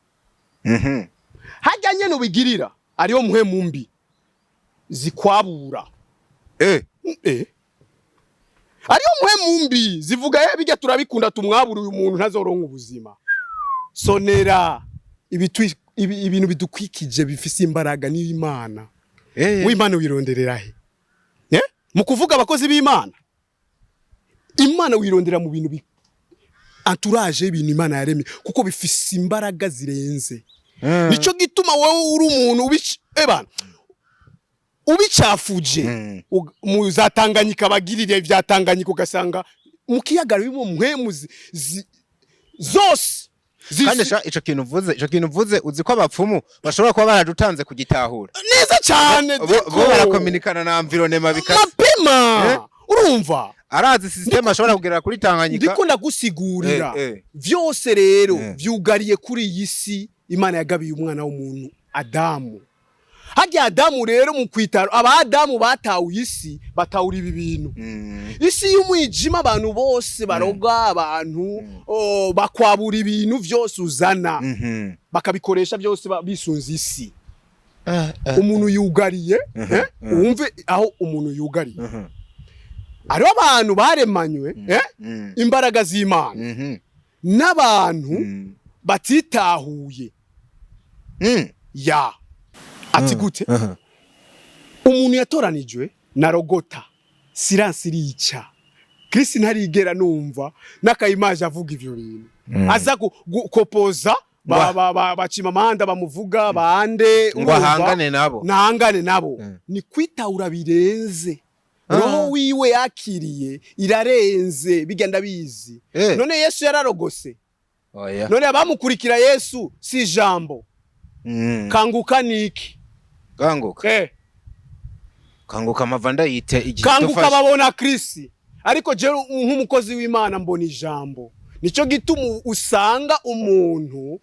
Hajya nyene ubigirira, ariyo muhemu mbi zikwabura. Ariyo muhemu mbi zivuga: "Eh, bijya turabikunda, tumwabura uyu muntu, ntazoronka ubuzima." Sonera ibintu bidukwikije bifise imbaraga ni Imana. W'Imana wironderera he? Eh? Mu kuvuga abakozi b'Imana, Imana wirondera mu bintu bi entourage y'ibintu Imana yaremye, kuko bifise imbaraga zirenze. Nico gituma wowe uri umuntu ebana ubicafuje, mu za Tanganyika, bagirire vya Tanganyika, ugasanga mu kiyaga birimo mpwemu zose Kandi sha, ico kintu uvuze, uzi ko abapfumu bashobora kuba baradutanze kugitahura Neza cyane. Bo Diko. Bo barakominikana na environnement bikaze. Mapema. Eh? Urumva? Arazi system ashobora kugera kuri Tanganyika. Ndiko ndagusigurira. Eh. Vyose rero vyugariye kuri iyi si Imana yagabiye umwana w'umuntu Adamu. Harya Adamu rero mu kwitaro, aba Adamu batawe isi, batawura ibi bintu. Isi y'umwijima, abantu bose baroga abantu, oh, bakwabura ibintu vyose uzana, bakabikoresha byose bisunze isi. Umuntu yugariye, eh? Wumve aho umuntu yugariye. Hariho abantu baremanywe, eh? Imbaraga z'Imana n'abantu batitahuye. Ya, ati gute? Umuntu yatoranijwe na rogota, silence irica. Chris ntarigera numva n'akayimaje avuga ivyo bintu, aza kopoza bacima amahanda bamuvuga bande. Ngo Urumva? ahangane nabo. Nahangane nabo. Ni kwitahura birenze. Roho wiwe yakiriye irarenze, bigenda bizi. None Yesu yararogose? Oya. None abamukurikira Yesu si ijambo? Kanguka niki? Kanguka. Kanguka amava ndayite igihe Kanguka. dufashe. Babona Krisi, ariko jewe nk'umukozi w'Imana mbona ijambo. Nico gituma usanga umuntu,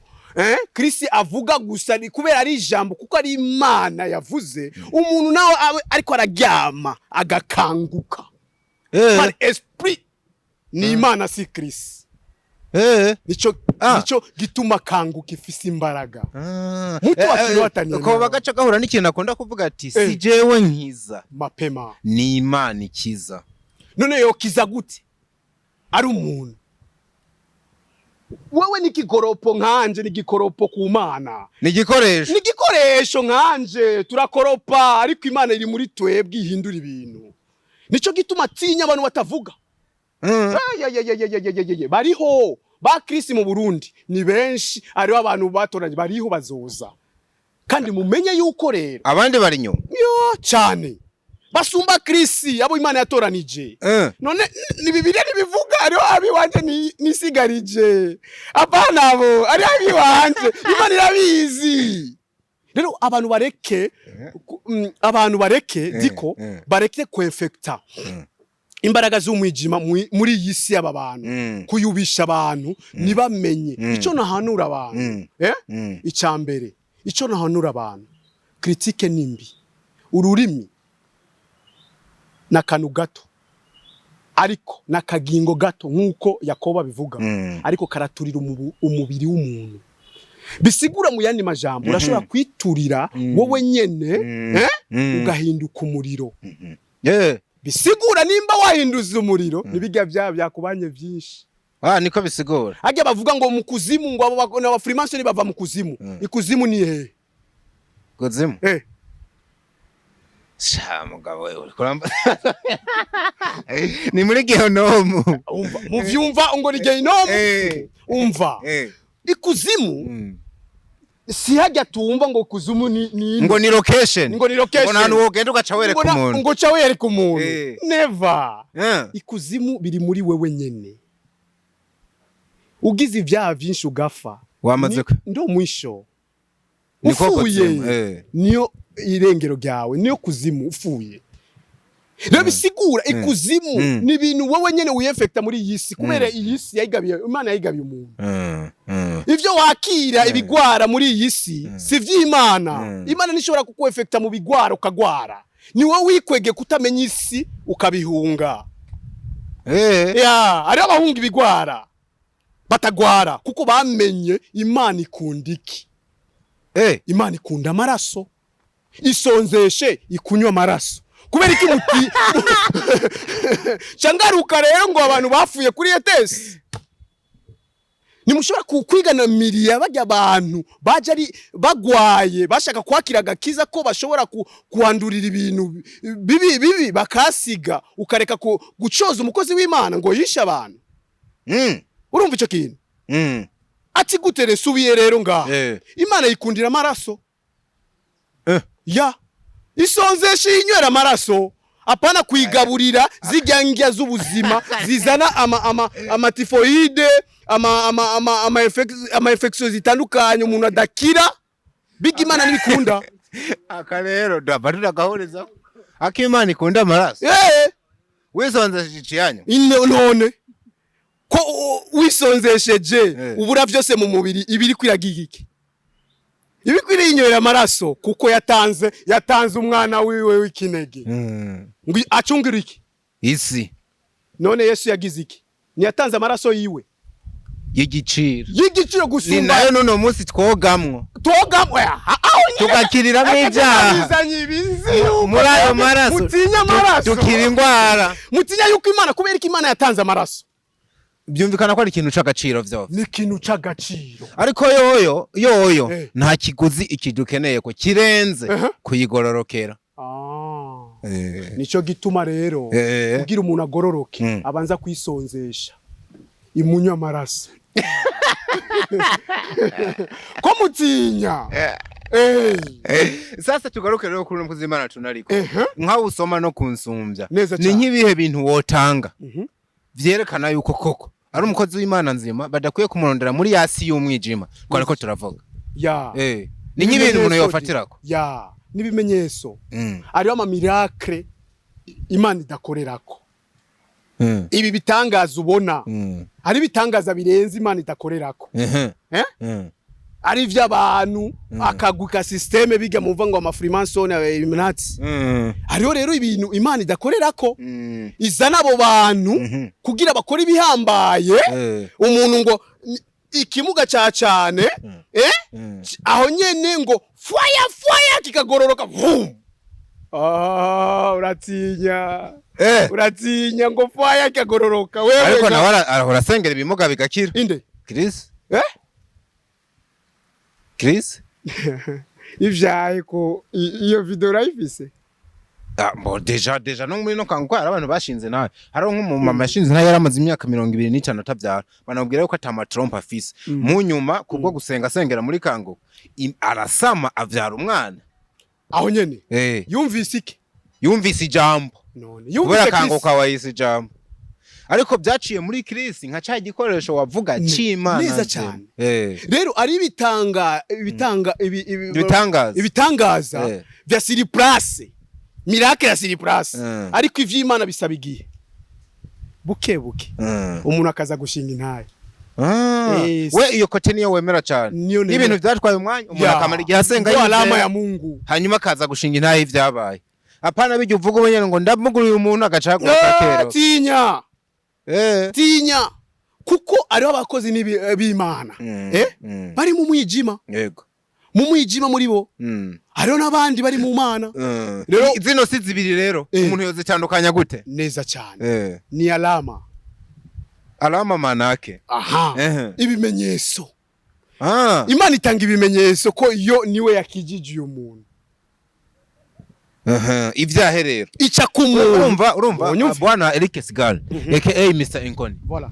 Krisi avuga gusa ni kubera ari ijambo, kuko ari Imana yavuze. Umuntu nawe abe ariko araryama agakanguka. Par esprit ni Imana, si Krisi. Nico nico gituma kanguka ifise imbaraga. Mutu akiri Ko bagaca gahura n'ikintu akunda kuvuga ati: "Si jewe nkiza, Mapema. ni Imana ikiza." None yokiza gute ari umuntu? Wewe ni igikoropo nkanje, ni igikoropo ku Mana. Ni igikoresho. Ni igikoresho nkanje, turakoropa, ariko Imana iri muri twebwe ihindura ibintu. Nico gituma atinya abantu batavuga. Ayayayayayayayay, bariho ba Krisi mu Burundi ni benshi, hariho abantu batoranye, bariho, bazoza. Kandi mumenye yuko rero Abandi bari inyuma. Yo, cyane, basumba Chris, abo Imana yatoranije. None ni Bibiliya ntibivuga? Hariho abiwanje nisigarije, apana abo, hariho abiwanje, Imana irabizi. Rero abantu bareke abantu bareke diko bareke kwefekta imbaraga z'umwijima muri iyi si y'aba bantu, kuyubisha abantu ntibamenye. Icyo nahanura abantu, icya mbere icyo nahanura abantu, critique ni mbi. Ururimi ni akantu gato, ariko ni akagingo gato nk'uko Yakobo abivuga, ariko karaturira umubiri w'umuntu. Bisigura mu yandi majambo, urashobora kwiturira wowe nyene, ugahinduka umuriro. Bisigura nimba wahinduza umuriro, nibijya bya byakubanye byinshi. Ah, niko bisigura. Hajya bavuga ngo mu kuzimu, ngo abo aba freemason bava mu kuzimu. Ikuzimu ni hehe? Kuzimu. Eh. Sha mugabo wewe, uriko ni muri gehonomu. Umva, muvyumva ngo ni gehinomu. Umva, ikuzimu si hajya tumva ngo kuzimu ni Ngo ni location. Ngo ni location. Ngo nta wogenda ugaca wereka umuntu. Ngo ca wereka umuntu. Never. Ikuzimu biri muri wewe nyene. Ugize ibyaha byinshi ugafa, Wamaze ndo mwisho. Niko Ufuye, kuzimu, eh. niyo irengero ryawe, niyo kuzimu ufuye. Rero bisigura ikuzimu ni ibintu wowe nyene wiyefekta muri iyi si, kubera iyi si yayigabiye Imana, yayigabiye umuntu. Ivyo wakira ibigwara muri iyi si si ivy'Imana. Imana ntishobora kukwefekta mu bigwara ukagwara. Ni wowe wikwege kutamenya isi ukabihunga. Ya, hariho abahunga ibigwara batagwara kuko bamenye Imana ikunda iki. Imana ikunda amaraso. Isonzeshe ikunywa amaraso. Kubera iki muti cangaruka rero ngo abantu bapfuye kuri etesi? Ntimushobora kwigana miriya bajya abantu baje ari bagwaye, bashaka kwakira agakiza, ko bashobora kuhandurira ibintu bibi bibi bakasiga, ukareka gucoza umukozi w'Imana ngo yishe abantu. Urumva ico kintu? Ati gute? Resubiye rero ngaha. Imana yikundira amaraso. Ya, isonzesha inywera amaraso, apana kuyigaburira zirya ndya z'ubuzima zizana ama typhoïde, ama infection zitandukanye umuntu adakira. Biga, Imana ntibikunda. Aka rero ndaba turagahuriza akimana ikunda amaraso. Wisonzesheje iciyanyu. None ko wisonzesheje, ubura vyose mu mubiri, ibiri kwiragiye iki? Ibi kwiriyinywera amaraso, kuko yatanze umwana wiwe w'ikinege ngo acungire iki? Isi. None Yesu yagize iki? Ntiyatanze amaraso yiwe Y'igiciro. Y'igiciro Ni gusumba. nayo nuno munsi twogamwo. Twogamwe aho nyine. Tugakiriramo ibyaha. Bizanye ibizi yuko Muri ayo maraso mutinya amaraso. Dukira indwara. Mutinya yuko Imana, kubera ko Imana yatanze amaraso. Byumvikana ko ari ikintu c'agaciro vyo. Ni ikintu c'agaciro. Ariko yoyo yoyo nta kiguzi iki dukeneye ko kirenze kuyigororokera. Nico gituma rero kugira umuntu agororoke, abanza kwisonzesha imunywa amaraso. Ko mutinya. Sasa tugaruke rero kuri umukozi w'Imana tunariko, nkaho usoma no kunsumbya. Neza Ni cane. nk'ibihe bintu wotanga vyerekana yuko koko ari umukozi w'Imana nzima, badakwiye kumurondera muri yasi y'umwijima twariko turavuga? Ya. Ni nk'ibintu umuntu Ibimenyetso. yofatirako. Ya, n'ibimenyetso. Hariho ama miracle Imana idakorerako. Ibi bitangaza ubona, hari ibitangaza birenze Imana idakorerako. Eh? Ari ivy'abantu, akagwi ka système biga muva ngo ama freemason, Illuminati. Hariho rero ibintu Imana idakorerako, izana abo bantu kugira bakore ibihambaye. Umuntu ngo ikimuga ca cane, aho nyene ngo fwaya fwaya kikagororoka, vum. Ah, uratinya. Uratinya ngo fwaya kikagororoka wewe. Ariko nawe arahora asengera ibimuga bigakira. Inde? Chris. Eh? Chris. Ivyaye ko iyo video urayifise? Ah, bon, déjà no muri no kanguka hari abantu bashinze nawe. Hari nk'umumama yashinze nawe, yaramaze imyaka 25 atabyara, banamubwira yuko ata matrompes afise. Mu nyuma, kubwo gusenga asengera muri Kanguka, arasama, avyara umwana. Aho nyene yumvise iki? Yumvise ijambo. None Kubera yumvise Kanguka wayise ijambo, ariko byaciye muri Chris nka ca gikoresho wavuga c'Imana Neza nzima. cyane. Rero ari ibitanga Ibitangaza. Ibitangaza vya sur place, miracle ya sur place. Ariko ivy'Imana bisaba igihe, buke buke, umuntu akaza gushinga intaye. We iyo côté niyo wemera cyane? Niyo nemera. N'ibintu byatwaye umwanya, umuntu akamara igihe asenga, Ndio yizera, alama ya Mungu. Hanyuma akaza gushinga intahe y'ivyabaye. Apana bijya uvuga ubu ngo ndamuguriye umuntu agaca kera. Tinya. Tinya, kuko ariho abakozi b'Imana bari mu mwijima, mu mwijima muri bo. Hariho n'abandi bari mu Mana. Rero- Zino si zibiri rero, umuntu yozitandukanya gute? Neza cyane. Ni alama. Alama manake? Aha. Ibimenyetso. Imana itanga ibimenyetso ko iyo niwe yakijije uyu muntu. Ibyahe rero? Ica ku muntu. Urumva Unyumva? Bwana Eric Sigal aka Mr Inkoni. Voilà.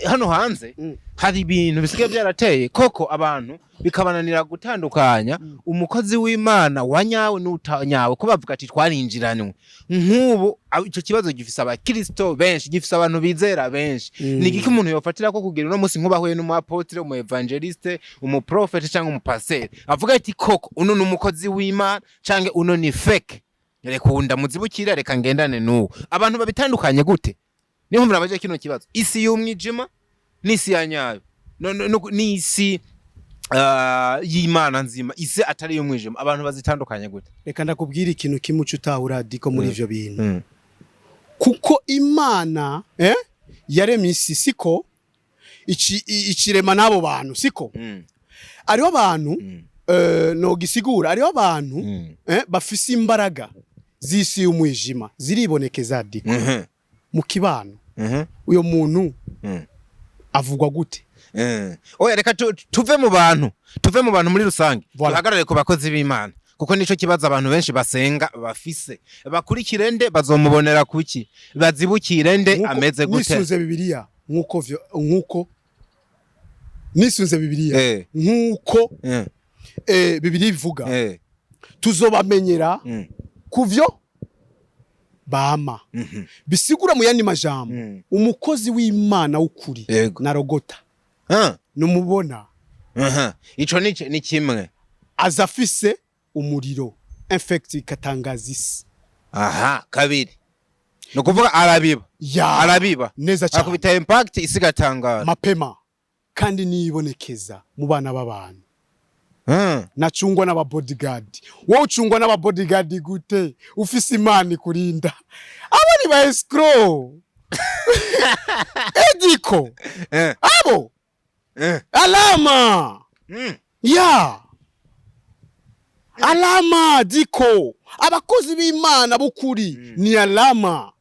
Hano hanze hari ibintu bisigaye byarateye koko, abantu bikabananira gutandukanya umukozi w'Imana wa nyawe n'utanyawe, ko bavuga ati twarinjiranywe. Nk'ubu ico kibazo gifise abakristo benshi, gifise abantu bizera benshi. Ni igiki umuntu yofatira ko kugira uno munsi nk'ubahuye n'umuapôtre, umu évangéliste, umuprofete cyangwa umupaseri, avuga ati koko uno ni umukozi w'Imana canke uno ni fake, reka ubu ndamuzibukira, reka ngendane n'uwo? Abantu babitandukanye gute? Niyo mpamvu nabaje kino kibazo: isi y'umwijima n'isi ya nyayo, no, n'isi y'Imana nzima, isi atari y'umwijima, abantu bazitandukanye gute? Reka ndakubwira ikintu kimwe uca utahura, Diko, muri ivyo bintu. Kuko Imana yaremye isi, siko? Ikirema n'abo bantu, siko? Hariho abantu, nogisigura, hariho abantu bafise imbaraga z'isi y'umwijima ziribonekeza, Diko, mu kibano. Uyo muntu avugwa gute? Oya, reka tuve mu bantu, tuve mu bantu muri rusange. Voilà. Duhagarare ku bakozi b'Imana, kuko nico kibazo abantu benshi basenga bafise. Bakurikire nde? Bazomubonera kuki? Bazibukire nde? Ameze gute? Nisunze Bibiliya, nkuko nisunze Bibiliya, nkuko Bibiliya ivuga, tuzobamenyera kuvyo bama. Bisigura mu yandi majambo, umukozi w'Imana w'ukuri narogota, numubona. Aha. Ico ni kimwe. Aza afise umuriro, infect ikatangaza isi. Aha kabiri ni ukuvuga arabiba. Ya. Arabiba. Neza cyane. Akubita impact, isi igatangara. Mapema, kandi niyibonekeza mu bana b'abantu. Nacungwa n'aba bodyguard. Wowe ucungwa n'aba bodyguard gute ufise Imana ikurinda? Abo ni ba escroc, Ediko. Abo alama ya alama, Diko. Abakozi b'Imana b'ukuri ni alama.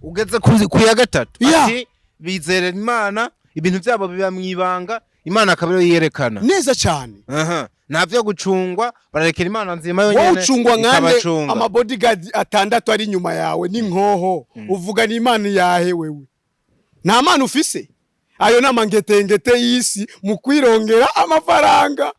Ugeze ku ya gatatu. Ati bizera Imana, ibintu byabo biba mu ibanga, Imana akaba ariyo yerekana. Neza cyane. Aha. Nta vyo gucungwa, bararekera Imana nzima Wowe yonyene ucungwa nkande? ikabacunga. Amabodyguard atandatu ari inyuma yawe n'inkoho, uvuga ni Imana yahe? Wewe nta mana ufise. Ayo ni amangetengete y'isi mu kwirongera amafaranga.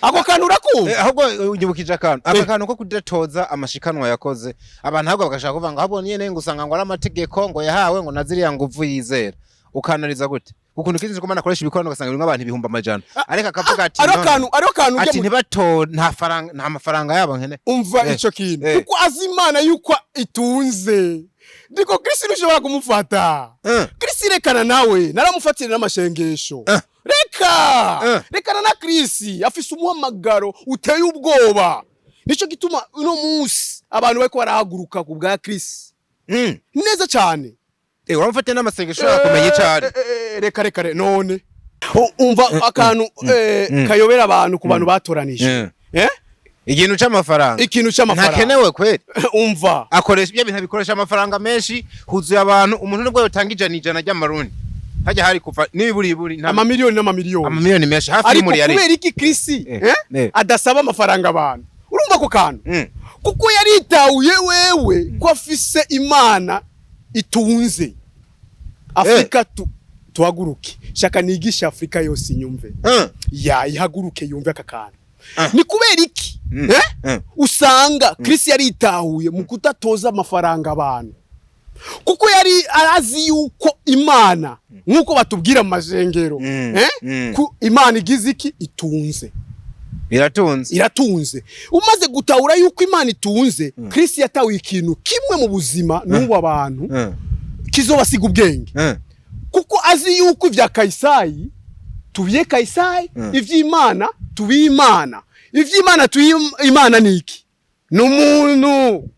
Ako kantu urakumva? Ahubwo unyibukije akantu, aka kantu ko kudatoza amashikanwa yakoze abantu, ahubwo bagashaka kuvuga ngo ahubwo nyene ngo usanga ngo ari amategeko ngo yahawe, ngo na ziriya nguvu yizera. Ukanariza gute ukuntu kizi ko Imana akoresha ibikorano, ugasanga birimwo abantu 100,000, ariko akavuga ati Ariho no, kantu, ariho kantu ujya ati ntibato, nta faranga, nta mafaranga yabo nkene. Umva, ico kintu, kuko azi Imana yuko itunze. Ndiko Kristo ntushobora kumufata. Kristo rekana nawe, naramufatira n'amashengesho. Reka rekana na Kristo, afise umuhamagaro uteye ubwoba. Nico gituma uno munsi abantu bariko barahaguruka ku bwa Kristo. Neza cyane. Uramufatiye n'amasengesho yakumenya ico ari. Reka reka none umva akantu kayobera abantu ku bantu batoranije. Ikintu c'amafaranga. Ikintu c'amafaranga. Ntakenewe kweri. Umva. Akoresha ibyo bintu, abikoresha amafaranga menshi, huzuye abantu. Umuntu nubwo yotanga ijana, ijana ry'amarundi hajya hari kuva n'ibiburiburi Amamiliyoni n'amamiliyoni. Amamiliyoni menshi, hafi Ariko y'umuriyari. kubera iki Kristo adasaba amafaranga abantu? Urumva ako kantu? Kuko yaritahuye wewe ko afise Imana itunze. Afrika, tuhaguruke, shaka nigishe Afrika yose inyumve. Ya, ihaguruke yumve aka kantu. Ni kubera iki? Eh? Usanga Chris yaritahuye mu kudatoza amafaranga abantu, kuko yari azi yuko Imana, nk'uko batubwira mu majengero, eh? Ku Imana igize iki? Itunze. Iratunze. Iratunze. Umaze gutahura yuko Imana itunze, Chris yatahuye ikintu kimwe mu buzima n'ubu abantu kizobasiga ubwenge, kuko azi yuko ibya Kayisayi tubiye Kayisayi, ivy'Imana tubiye Imana. Ivy'Imana tubiye Imana ni iki? Ni umuntu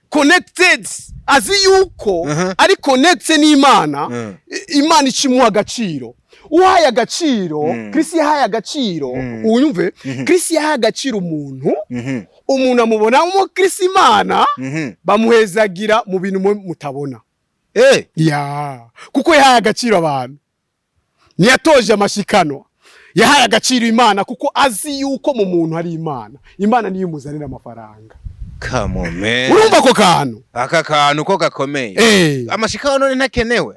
connected, azi yuko ari connected n'Imana. Imana ikimuha agaciro, uhaye agaciro. Chris yahaye agaciro, unyumve, Chris yahaye agaciro umuntu. Umuntu amubonamo Chris Imana, bamuhezagira mu bintu mwe mutabona. Ya, kuko yahaye agaciro abantu, ntiyatoje amashikano, yahaye agaciro Imana, kuko azi yuko mu muntu hari Imana. Imana niyo imuzanira amafaranga. Come on, man. Urumva ako kantu? Aka kantu ko gakomeye. Amashikano none ntakenewe?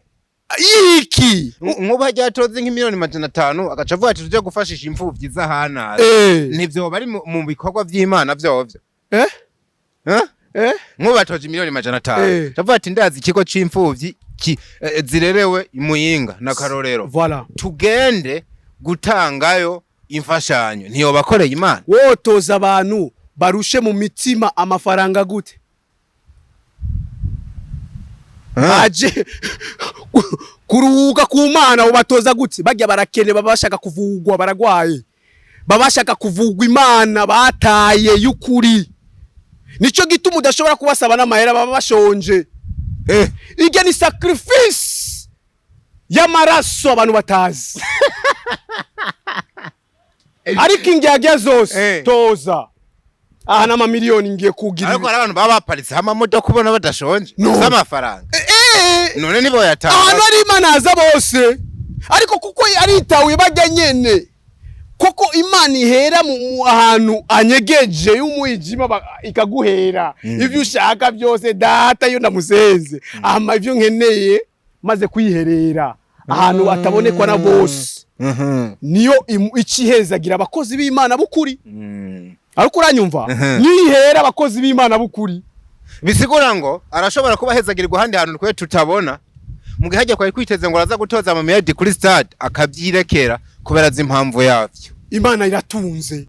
Iki? Nkuba hajya atoze nk'imiliyoni 500, agaca avuga ati tujye gufashisha imfuvyi z'ahanara, ntivyo bari mu bikorwa vy'Imana vyovyo? Eh? Eh? Eh? Nkubu batoje miliyoni 500, ndavuga ati ndazi ikigo c'imfuvyi zirerewe i Muyinga na Karorero, Voilà. tugende gutangayo imfashanyo, ntiyobakoreye Imana? Wotoza abantu barushe mu mitima amafaranga gute? Baje kuruhuka ku Mana, ubatoza gute? Bajya barakene, baba bashaka kuvugwa, baragwaye, baba bashaka kuvugwa Imana bataye y'ukuri. Nico gituma udashobora kubasaba n'amahera, baba bashonje. Irya ni sacrifice y'amaraso abantu batazi, ariko indyarya zose toza aha n'amamiliyoni ngiye kugira. Ariko hari abantu baba baparitseho amamodoka ubona badashonje No. z'amafaranga. None nibo yatanga? Ahantu hari Imana haza bose, ariko kuko aritahuye bajya nyene, kuko Imana ihera mu ahantu anyegeje y'umwijima, ikaguhera ivyo ushaka byose. Data iyo ndamusenze ama ivyo nkeneye, maze kuyiherera ahantu atabonekwa na bose, niyo icihezagira abakozi b'Imana b'ukuri. Ariko uranyumva? Niyo ihera abakozi b'Imana b'ukuri. Bisigura ngo arashobora kuba ahezagirirwa ahandi hantu twe tutabona, mu gihe hajya kwari kwiteze ngo araza gutoza amamiliyardi kuri stade, akabyirekera kubera azi impamvu yavyo. Imana iratunze.